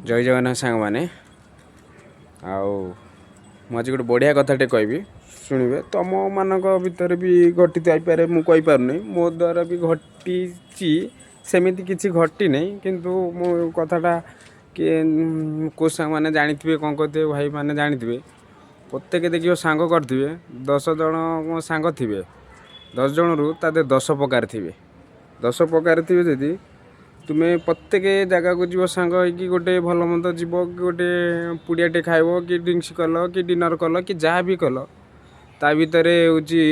ଜୟ ଜଗନ୍ନାଥ ସାଙ୍ଗମାନେ। ଆଉ ମୁଁ ଆଜି ଗୋଟେ ବଢ଼ିଆ କଥାଟେ କହିବି, ଶୁଣିବେ। ତୁମମାନଙ୍କ ଭିତରେ ବି ଘଟିଥାଇପାରେ, ମୁଁ କହିପାରୁନି। ମୋ ଦ୍ୱାରା ବି ଘଟିଛି, ସେମିତି କିଛି ଘଟିନି, କିନ୍ତୁ ମୁଁ କଥାଟା କିଏ କେଉଁ ସାଙ୍ଗମାନେ ଜାଣିଥିବେ, କ'ଣ କରିଥିବେ, ଭାଇମାନେ ଜାଣିଥିବେ। ପ୍ରତ୍ୟେକ ଦେଖିବ ସାଙ୍ଗ କରିଥିବେ, 10 ଜଣ ସାଙ୍ଗ ଥିବେ, 10 ଜଣରୁ ତା ଦେହରେ 10 ପ୍ରକାର ଥିବେ। 10 ପ୍ରକାର ଥିବେ। ଯଦି ତୁମେ ପ୍ରତ୍ୟେକ ଜାଗାକୁ ଯିବ ସାଙ୍ଗ ହେଇକି, ଗୋଟେ ଭଲ ମନ୍ଦ ଯିବ କି ଗୋଟେ ପୁଡ଼ିଆଟେ ଖାଇବ କି ଡ୍ରିଙ୍କସ୍ କଲ କି ଡିନର୍ କଲ କି ଯାହା ବି କଲ, ତା ଭିତରେ ହେଉଛି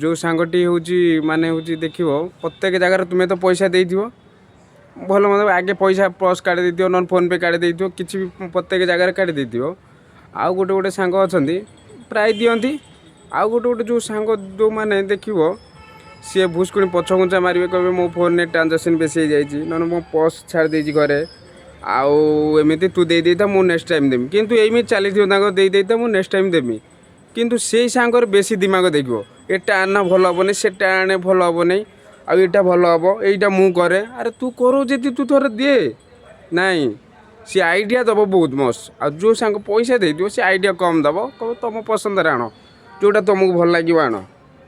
ଯେଉଁ ସାଙ୍ଗଟି ହେଉଛି ମାନେ ହେଉଛି ଦେଖିବ, ପ୍ରତ୍ୟେକ ଜାଗାରେ ତୁମେ ତ ପଇସା ଦେଇଥିବ, ଭଲ ମନ୍ଦ ଆଗେ ପଇସା ପର୍ସ କାଢ଼ି ଦେଇଥିବ, ନହେଲେ ଫୋନ୍ପେ କାଢ଼ି ଦେଇଥିବ, କିଛି ବି ପ୍ରତ୍ୟେକ ଜାଗାରେ କାଢ଼ି ଦେଇଥିବ। ଆଉ ଗୋଟେ ଗୋଟେ ସାଙ୍ଗ ଅଛନ୍ତି, ପ୍ରାୟ ଦିଅନ୍ତି। ଆଉ ଗୋଟେ ଗୋଟେ ଯେଉଁ ସାଙ୍ଗ ଯେଉଁମାନେ ଦେଖିବ, ସିଏ ଭୁସ୍କୁଣି ପଛଘୁଞ୍ଚା ମାରିବେ, କହିବେ ମୋ ଫୋନ୍ରେ ଟ୍ରାଞ୍ଜାକ୍ସନ୍ ବେଶୀ ହେଇଯାଇଛି, ନହେଲେ ମୋ ପର୍ସ ଛାଡ଼ି ଦେଇଛି ଘରେ, ଆଉ ଏମିତି ତୁ ଦେଇ ଦେଇଥା, ମୁଁ ନେକ୍ସଟ ଟାଇମ୍ ଦେବି। କିନ୍ତୁ ଏମିତି ଚାଲିଥିବ ତାଙ୍କ, ଦେଇ ଦେଇଥା, ମୁଁ ନେକ୍ସଟ ଟାଇମ୍ ଦେବି। କିନ୍ତୁ ସେଇ ସାଙ୍ଗରେ ବେଶୀ ଦିମାଗ ଦେଖିବ, ଏଟା ଆଣନା ଭଲ ହେବନି, ସେଟା ଆଣେ ଭଲ ହେବନି, ଆଉ ଏଇଟା ଭଲ ହେବ, ଏଇଟା ମୁଁ କରେ। ଆରେ ତୁ କରୁ ଯଦି ତୁ ଥରେ ଦିଏ ନାଇଁ, ସିଏ ଆଇଡ଼ିଆ ଦେବ ବହୁତ ମସ୍ତ। ଆଉ ଯେଉଁ ସାଙ୍ଗ ପଇସା ଦେଇଥିବ, ସେ ଆଇଡ଼ିଆ କମ୍ ଦେବ, କହିବ ତୁମ ପସନ୍ଦରେ ଆଣ, ଯେଉଁଟା ତୁମକୁ ଭଲ ଲାଗିବ ଆଣ,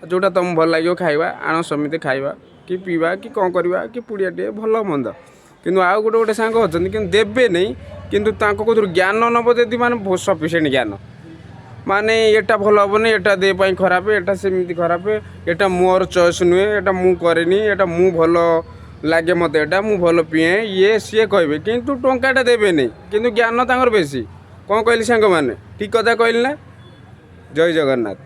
ଯେଉଁଟା ତୁମକୁ ଭଲ ଲାଗିବ ଖାଇବା ଆଣ, ସେମିତି ଖାଇବା କି ପିଇବା କି କ'ଣ କରିବା କି ପୁଡ଼ିଆଟିଏ ଭଲ ମନ୍ଦ। କିନ୍ତୁ ଆଉ ଗୋଟେ ଗୋଟେ ସାଙ୍ଗ ଅଛନ୍ତି, କିନ୍ତୁ ଦେବେନି, କିନ୍ତୁ ତାଙ୍କ କତିରୁ ଜ୍ଞାନ ନେବ ଯଦି ମାନେ ସଫିସିଏଣ୍ଟ ଜ୍ଞାନ, ମାନେ ଏଇଟା ଭଲ ହେବନି, ଏଇଟା ଦେହ ପାଇଁ ଖରାପ, ଏଇଟା ସେମିତି ଖରାପ, ଏଇଟା ମୋର ଚଏସ୍ ନୁହେଁ, ଏଇଟା ମୁଁ କରେନି, ଏଇଟା ମୁଁ ଭଲ ଲାଗେ ମୋତେ, ଏଇଟା ମୁଁ ଭଲ ପିଏ, ଇଏ ସିଏ କହିବେ, କିନ୍ତୁ ଟଙ୍କାଟା ଦେବେନି, କିନ୍ତୁ ଜ୍ଞାନ ତାଙ୍କର ବେଶୀ। କ'ଣ କହିଲି ସାଙ୍ଗମାନେ, ଠିକ୍ କଥା କହିଲି ନା? ଜୟ ଜଗନ୍ନାଥ।